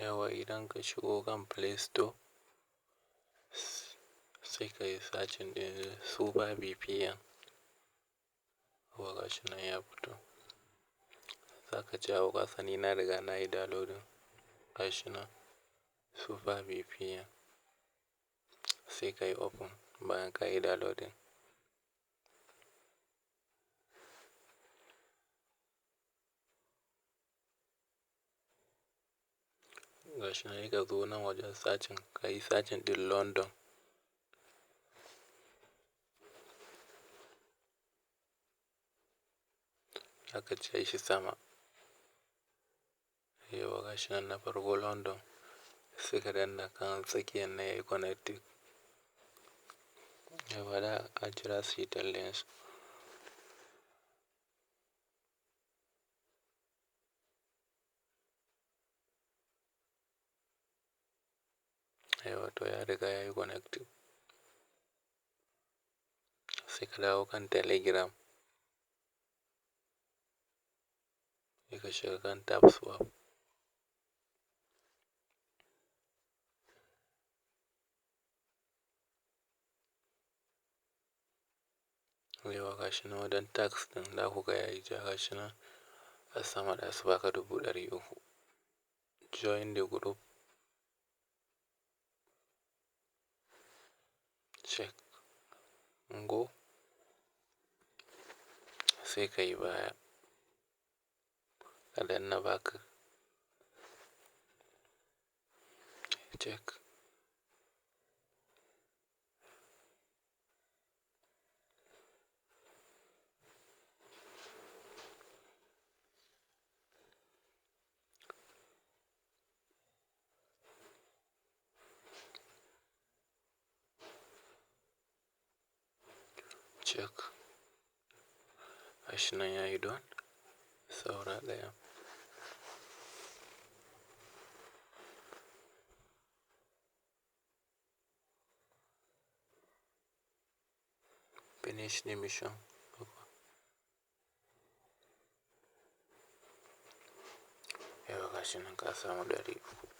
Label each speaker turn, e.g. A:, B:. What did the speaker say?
A: Yauwa, idan ka shigo kan Play Store, sai ka yi searching ɗin Super VPN. Yauwa, gashi nan ya fito. Za ka jawo ƙasa, ni na riga na yi downloading. Gashi nan Super VPN. Sai ka yi open bayan ka yi downloading. Gashi nan, sai ka zo nan wajen searching, ka yi searching ɗin London. Zaka ja shi sama. Yauwa, gashi nan na farko London. Sai ka danna kan tsakiyar nan yayi connecting. Yauwa, da a jira su yi tallan su. Yauwa, to ya riga yayi connecting. Sai ka dawo kan Telegram. Sai ka shiga kan TapSwap. Yauwa, gashi nan wajen task ɗin za ku ga yayi ja, gashi nan a sama za su baka 300,000. Join the group. Check. Go. Sai ka yi baya. Ka danna back. Check. Check. Gashi nan yayi done. Saura ɗaya. Finish the mission. Yauwa, gashi nan ka samu 300.